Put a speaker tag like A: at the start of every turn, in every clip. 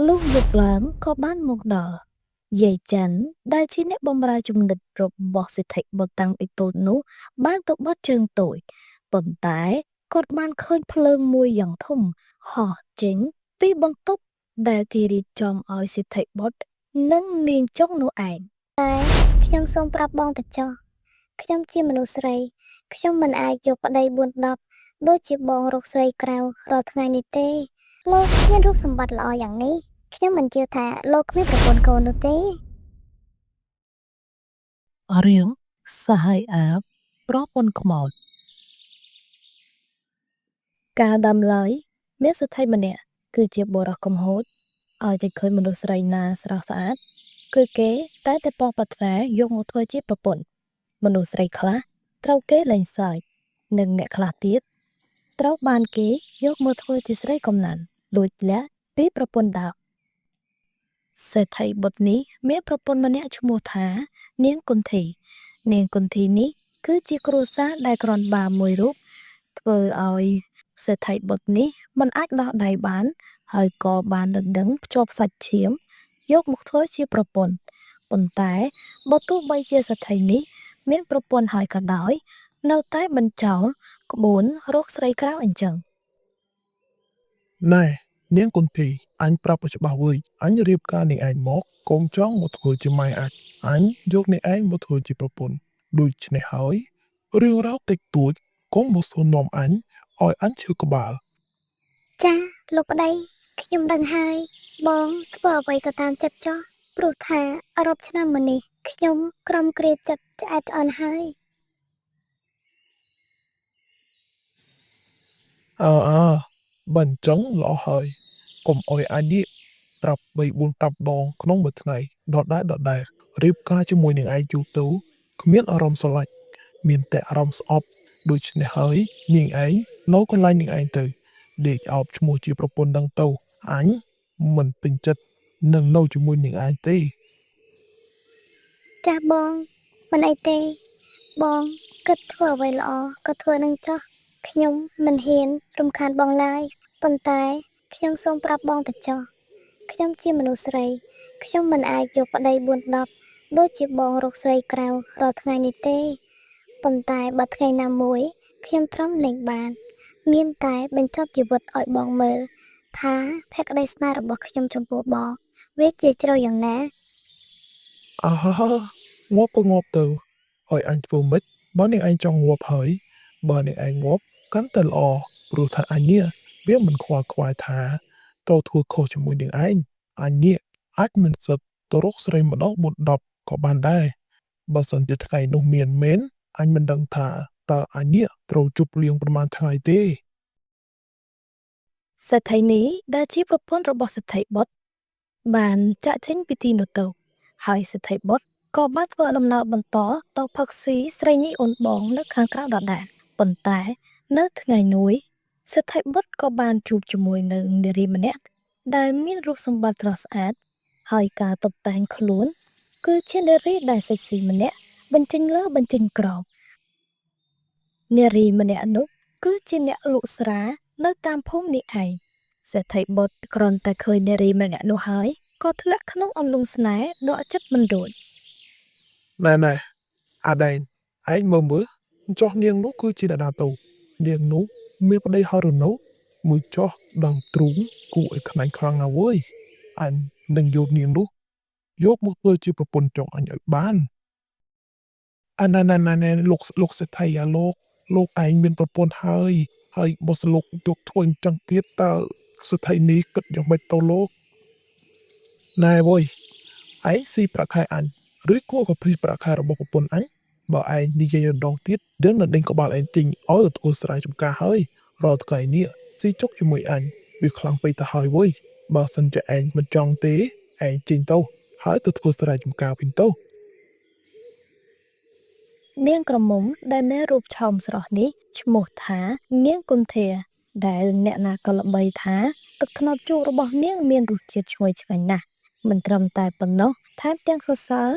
A: លុះយប់ឡើងក៏បានមកដល់យាយច័ន្ទដែលជាអ្នកបម្រើជំនិតរបស់សេដ្ឋីបុត្រតាំងពីតូចនោះបានទៅបត់ជើងតូចប៉ុន្តែគាត់បានឃើញភ្លើងមួយយ៉ាងធំហោះចេញពីបន្ទប់ដែលគេរៀបចំឲ្យសេដ្ឋីបុត្រនិងនាងចុងនោះឯង
B: តែខ្ញុំសូមប្រាប់បងទៅចុះខ្ញុំជាមនុស្សស្រីខ្ញុំមិនអាចយកប្តី4 10ដូចជាបងរកស្រីក្រៅរាល់ថ្ងៃនេះទេលោកមានរូបសម្បត្តិល្អយ៉ាងនេះខ្ញុំមិនជឿថាលោកគ្មានប្រពន្ធកូននោះទេ
A: រឿងសហាយអាបប្រពន្ធខ្មោចកាលដើមឡើយមានសេដ្ឋីម្នាក់គឺជាបុរសកំហូចឲ្យតែឃើញមនុស្សស្រីណាស្រស់ស្អាតគឺគេតែតែប៉ងប្រាថ្នាយកមកធ្វើជាប្រពន្ធមនុស្សស្រីខ្លះត្រូវគេលែងសើចនិងអ្នកខ្លះទៀតត្រូវបានគេយកមកធ្វើជាស្រីកំណាន់លួចលាក់ពីប្រពន្ធដើមសេដ្ឋីបុត្រនេះមានប្រពន្ធម្នាក់ឈ្មោះថា នាងគន្ធី នាងគន្ធីនេះគឺជាគ្រួសារដែលក្រាន់បើមួយរូបធ្វើឲ្យសេដ្ឋីបុត្រនេះមិនអាចដោះដៃបាន ហើយក៏បានដណ្ដឹងភ្ជាប់សាច់ឈាមយកមកធ្វើជាប្រពន្ធប៉ុន្តែបើទោះបីជាសេដ្ឋីនេះមានប្រពន្ធហើយក៏ដោយ នៅតែបញ្ចោលក្បួនរកស្រីក្រៅអញ្ចឹង
C: ណែនាងគុន្ធីអញប្រាប់ឲ្យច្បាស់វើយអញរៀបការនាងឯងមកកុំចង់មកធ្វើជាម៉ែអញអញយកនាងឯងមកធ្វើជាប្រពន្ធដូច្នេះហើយរឿងរ៉ាវតិចតួចកុំមកសួរនាំអញឲ្យអញឈឺក្បាល
B: ចាលោកប្តីខ្ញុំដឹងហើយបងធ្វើអ្វីក៏តាមចិត្តចុះព្រោះថារាប់ឆ្នាំមកនេះខ្ញុំក្រំគ្រាចិត្តឆ្អែតឆ្អន់ហើយ
C: អើអើបើអញ្ចឹងល្អហើយកុំអោយអញនេះប្រាប់3 4 5ដងក្នុងមួយថ្ងៃដដែលដដែលរៀបការជាមួយនឹងឯងយូរទៅគ្មានអារម្មណ៍ស្រឡាញ់មានតែអារម្មណ៍ស្អប់ដូច្នេះហើយនាងឯងនៅកន្លែងនាងឯងទៅដេកអោបឈ្មោះជាប្រពន្ធដឹងទៅអញមិនពេញចិត្តនឹងនៅជាមួយនាងឯងទេ
B: ចាស់បងមិនអីទេ បងគិតធ្វើអ្វីល្អក៏ធ្វើនឹងចោះខ្ញុំមិនហ៊ានរំខានបងឡើយប៉ុន្តែខ្ញុំសូមប្រាប់បងទៅចោះខ្ញុំជាមនុស្សស្រីខ្ញុំមិនអាចយកប្តី4 10ដូចជាបងរកស្រីក្រៅរាល់ថ្ងៃនេះទេប៉ុន្តែបើថ្ងៃណាមួយខ្ញុំទ្រាំលែងបាន មានតែបញ្ចប់ជីវិតឲ្យបងមើលថាភក្តីស្នេហ៍របស់ខ្ញុំចំពោះបងវាជាជ្រៅយ៉ាងណា
C: អាហាហាងាប់ក៏ងាប់ទៅឲ្យអញធ្វើម៉េចបើនាងឯងចង់ងាប់ហើយបើនាងឯងងាប់កាន់តែល្អព្រោះថាអញនេះវាមិនខ្វល់ខ្វាយថាត្រូវធ្វើខុសជាមួយនាងឯងអញនេះអាចមានសិទ្ធិទៅរកស្រីម្ដង4 10ក៏បានដែរបើសិនជាថ្ងៃនោះមានមែនអញមិនដឹងថាតើអញនេះត្រូវជប់លៀងប្រហែលថ្ងៃទេ
A: សេដ្ឋីនេះដែលជាប្រពន្ធរបស់សេដ្ឋីបុត្របានចាក់ចេញពីទីនោះទៅហើយសេដ្ឋីបុត្រក៏បានធ្វើដំណើរបន្តទៅផឹកស៊ីស្រីញីអូនបងនៅខាងក្រៅដដែលប៉ុន្តែនៅថ្ងៃមួយសេដ្ឋីបុត្រក៏បានជួបជាមួយនឹងនារីម្នាក់ដែលមានរូបសម្បត្តិស្រស់ស្អាតហើយការតុបតែងខ្លួន គឺជានារីដែលសិចស៊ីម្នាក់បញ្ចេញលើបញ្ចេញក្រោមនារីម្នាក់នោះគឺជាអ្នកលក់ស្រានៅតាមភូមិនេះឯងសេដ្ឋីបុត្រគ្រាន់តែឃើញនារីម្នាក់នោះហើយក៏ធ្លាក់ក្នុងអន្លង់ស្នេហ៍ដកចិត្តមិនរួច
C: ណែណែអាដែងឯងមើលមើលចោះនាងនោះគឺជាអ្នកណាទៅនាងនោះមានប្តីហើយឬនៅមួយចោះដើមទ្រូងគួរឲ្យខ្លាញ់ខ្លាំងណាស់វើយអញនឹងយកនាងនោះយកមកធ្វើជាប្រពន្ធចុងអញឲ្យបានអាណែណែណែណែលោកលោកសេដ្ឋីអាលោកលោកឯងមានប្រពន្ធហើយហើយបើសលោកយកធ្វើអញ្ចឹងទៀតតើសេដ្ឋីនេះគិតយ៉ាងម៉េចទៅលោកណែវើយឯងស៊ីប្រាក់ខែអញ ឬគួរក៏ព្រីប្រាក់ខែរបស់ប្រពន្ធអញបើឯងនិយាយរដងទៀតដឹងនឹងដេញក្បាលឯងទិញឲ្យទៅធ្វើស្រែចម្ការហើយរាល់ថ្ងៃនេះស៊ីចុកជាមួយអញវាខ្លាំងពេកទៅហើយវើយបើសិនជាឯងមិនចង់ទេឯងចេញទៅហើយទៅធ្វើស្រែចម្ការវិញទៅ
A: នាងក្រមុំដែលមានរូបឆោមស្រស់នេះឈ្មោះថានាងគន្ធាដែលអ្នកណាក៏ល្បីថាទឹកត្នោតជក់របស់នាងមានរសជាតិឈ្ងុយឆ្ងាញ់ណាស់មិនត្រឹមតែប៉ុណ្ណោះថែមទាំងសរសើរ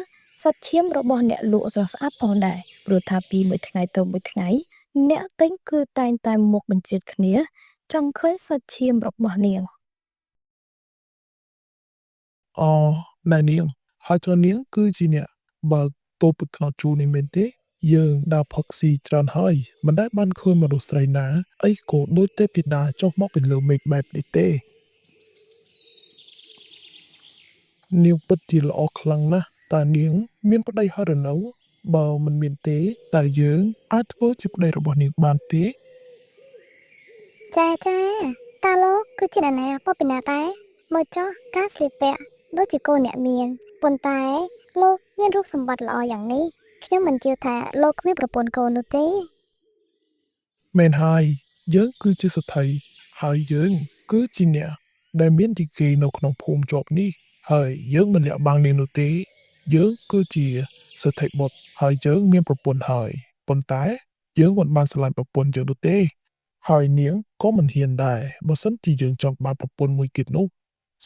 A: សាច់ឈាមរបស់អ្នកលក់ស្រស់ស្អាតផងដែរព្រោះថាពីមួយថ្ងៃទៅមួយថ្ងៃអ្នកទិញគឺតែងតែមកបញ្ជ្រាបគ្នាចង់ឃើញសាច់ឈាមរបស់នាង។
C: អូណែនាងហើយចុះនាងគឺជាអ្នកបើកតូបថ្នោតជូរនេះមែនទេយើងដើរផឹកស៊ីច្រើនហើយមិនដែលបានឃើញមនុស្សស្រីណាអីក៏ដូចទេពធីតាចុះមកពីលើមេឃបែបនេះទេនាងពិតជាល្អខ្លាំងណាស់តើនាងមានប្តីហើយឬនៅបើមិនមានទេតើយើងអាចធ្វើជាប្តីរបស់នាងបានទេ
B: ចាចាតាលោកគឺជាអ្នកណាពពីណាដែរមើលចុះការស្លៀកពាក់ដូចជាកូនអ្នកមានប៉ុន្តែលោកមានរូបសម្បត្តិល្អយ៉ាងនេះខ្ញុំមិនជឿថាលោកគ្មានប្រពន្ធកូននោះទេ
C: មែនហើយយើងគឺជាសេដ្ឋីហើយយើងគឺជាអ្នកដែលមានទីគេនៅក្នុងភូមិជាប់នេះហើយយើងមិនលាក់បាំងនាងនោះទេយើងគឺជាសេដ្ឋីបុត្រហើយយើងមានប្រពន្ធហើយប៉ុន្តែយើងមិនបានស្រឡាញ់ប្រពន្ធយើងនោះទេហើយនាងក៏មិនហ៊ានដែរបើសិនជាយើងចង់បានប្រពន្ធមួយទៀតនោះ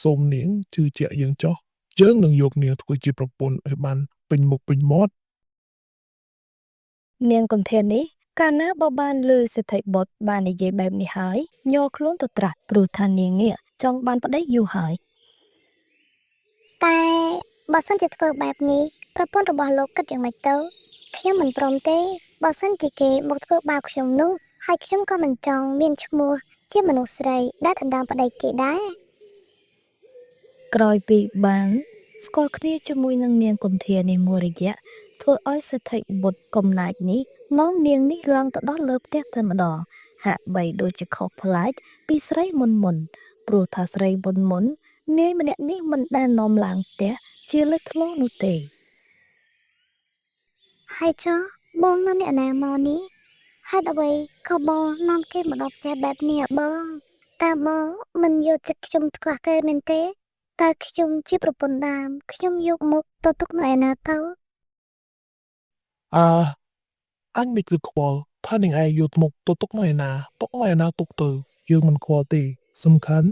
C: សូមនាងជឿជាក់យើងចុះយើងនឹងយកនាងធ្វើជាប្រពន្ធឲ្យបានពេញមុខពេញមាត់
A: នាងគន្ធានេះកាលណាបើបានឮសេដ្ឋីបុត្របាននិយាយបែបនេះហើយញ័រខ្លួនទៅត្រាស់ព្រោះថានាងនេះចង់បានប្តីយូរហើយ
B: តែបើសិនជាធ្វើបែបនេះប្រពន្ធរបស់លោកគិតយ៉ាងម៉េចទៅខ្ញុំមិនព្រមទេបើសិនជាគេមកធ្វើបាបខ្ញុំនោះហើយខ្ញុំក៏មិនចង់មានឈ្មោះជាមនុស្សស្រីដែលដណ្ដើមប្តីគេដែរ
A: ក្រោយពីបានស្គាល់គ្នាជាមួយនឹងនាងគន្ធានេះមួយរយៈធ្វើឲ្យសេដ្ឋីបុត្រកំណាចនេះនាំនាងនេះឡើងទៅដល់លើផ្ទះតែម្ដងហាក់បីដូចជាខុសប្លែកពីស្រីមុនមុនៗព្រោះថាស្រីមុនមុនៗនាយម្នាក់នេះមិនដែលនាំឡើងផ្ទះជាលេចធ្លោនោះទេ
B: ហើយចុះបងនាំអ្នកណាមកនេះហេតុអ្វីក៏បងនាំគេមកដល់ផ្ទះបែបនេះអបងតើបងមិនយកចិត្តខ្ញុំខ្វះគេមែនទេតើខ្ញុំជាប្រពន្ធដើមខ្ញុំយកមកទៅទុកនៅឯណាទៅ
C: អើអញមិនគឺខ្វល់ថានឹងឯងយកមកទៅទុកនៅឯណាទុកនៅឯណាទុកទៅយើងមិនខ្វល់ទេសំខាន់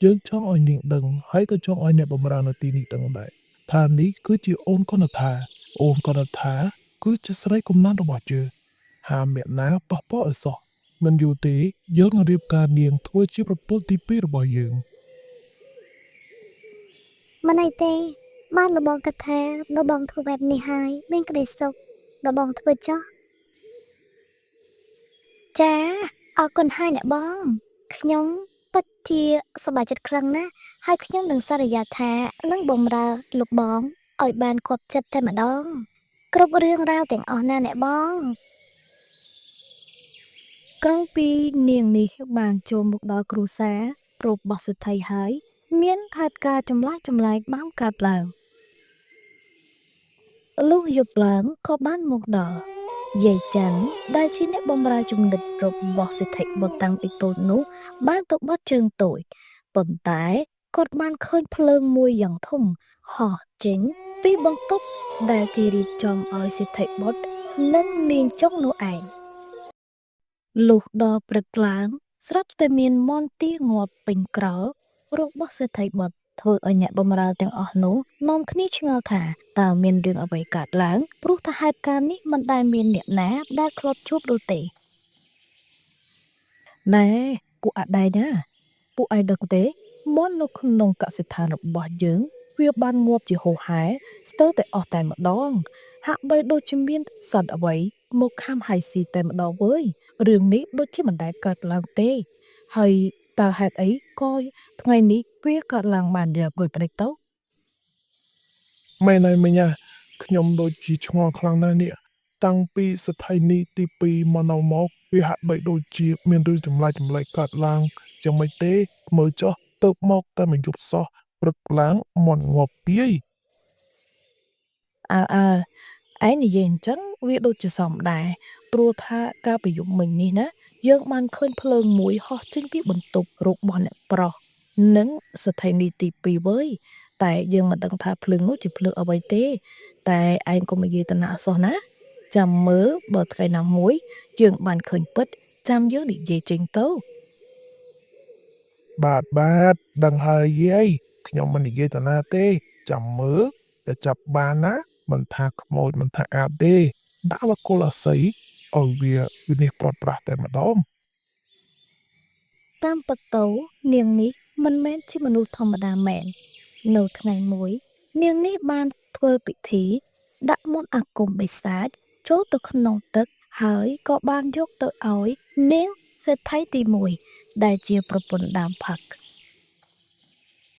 C: យើងចង់ឲ្យនាងដឹងហើយក៏ចង់ឲ្យអ្នកបម្រើនៅទីនេះដឹងដែរថានេះគឺជាអូនកនថាអូនកនថាគឺជាស្រីកំណានរបស់យើងហាមអ្នកណាប៉ះពាល់ឲ្យសោះមិនយូរទេយើងនឹងរៀបការនាងធ្វើជាប្រពន្ធទីពីររបស់យើង
B: មិនអីទេបានលបងគិតថាដល់បងធ្វើបែបនេះហើយមានក្តីសុខដល់បងធ្វើចោះចាអរគុណហើយអ្នកបងខ្ញុំពិតជាសប្បាយចិត្តខ្លាំងណាស់ហើយខ្ញុំនឹងសន្យាថានឹងបម្រើលោកបងឲ្យបានគាប់ចិត្តតែម្ដងគ្រប់រឿងរ៉ាវទាំងអស់ណាអ្នកបង
A: ក្រោយពីនាងនេះបានចូលមកដល់គ្រួសាររបស់សេដ្ឋីហើយ មានហេតុការណ៍ចម្លែកចម្លែកបានកើតឡើងលុះយប់ឡើងក៏បានមកដល់យាយច័ន្ទដែលជាអ្នកបម្រើជំនិតរបស់សេដ្ឋីបុត្រតាំងពីតូចនោះបានទៅបត់ជើងតូចប៉ុន្តែគាត់បានឃើញភ្លើងមួយយ៉ាងធំហោះចេញពីបន្ទប់ដែលគេរៀបចំឲ្យសេដ្ឋីបុត្រនិងនាងចុងនោះឯង លុះដល់ព្រឹកឡើងស្រាប់តែមានមន្ទីងាប់ពេញក្រោលរបស់សេដ្ឋីបុត្រធ្វើឲ្យអ្នកបម្រើទាំងអស់នោះនាំគ្នាឆ្ងល់ថាតើមានរឿងអ្វីកើតឡើងព្រោះថាហេតុការណ៍នេះមិនដែលមានអ្នកណាដែលធ្លាប់ជួបនោះទេណែពួកអាដែងណាពួកឯងដឹងទេមន់នៅក្នុងកសិដ្ឋានរបស់យើងវាបានងាប់ជាហូរហែស្ទើរតែអស់តែម្ដងហាក់បីដូចជាមានសត្វអ្វីមកខាំហៃស៊ីតែម្ដងវើយ រឿងនេះដូចជាមិនដែលកើតឡើងទេ ហើយតើហេតុអីក៏ថ្ងៃនេះវាកើតឡើងបានយ៉ាងដូចម្តេចទៅ
C: មែនហើយមិញណាខ្ញុំដូចជាឆ្ងល់ខ្លាំងណាស់នេះតាំងពីស្ថិនីទី2មកនៅមកវាហាក់បីដូចជាមានរឿងចម្លែកចម្លែកកើតឡើងយ៉ាងម៉េចទេមើលចុះទៅមកតែមួយយប់សោះព្រឹកឡើងមាន់ងាប់ពីយ
A: អើអើឯងនិយាយអញ្ចឹងវាដូចជាសមដែរព្រោះថាកាលពីយប់មិញនេះណាយើងបានឃើញភ្លើងមួយហោះចេញពីបន្ទប់របស់អ្នកប្រុសនិងស្ថិនីទី2វើយតែយើងមិនដឹងថាភ្លើងនោះជាភ្លើងអ្វីទេ តែឯងកុំនិយាយទៅណាអសោះណាចាំមើលបើថ្ងៃណាមួយ យើងបានឃើញពិតចាំយើងនិយាយចេញទៅ
C: បាទបាទដឹងហើយយាយខ្ញុំមិននិយាយទៅណាទេចាំមើលតែចាប់បានណាមិនថាខ្មោចមិនថាអាបទេដាក់វកុលអស័យឲ្យវាវិនិច្ឆ័យប្រត់ប្រាស់តែម្ដង
A: តាមពិតទៅនាងនេះមិនមែនជាមនុស្សធម្មតាមែន នៅថ្ងៃមួយ នាងនេះបានធ្វើពិធី ដាក់មន្តអាគមបិសាចចូលទៅក្នុងទឹកហើយក៏បានយកទៅឲ្យនាងសេដ្ឋីទី1ដែលជាប្រពន្ធដើមផឹក។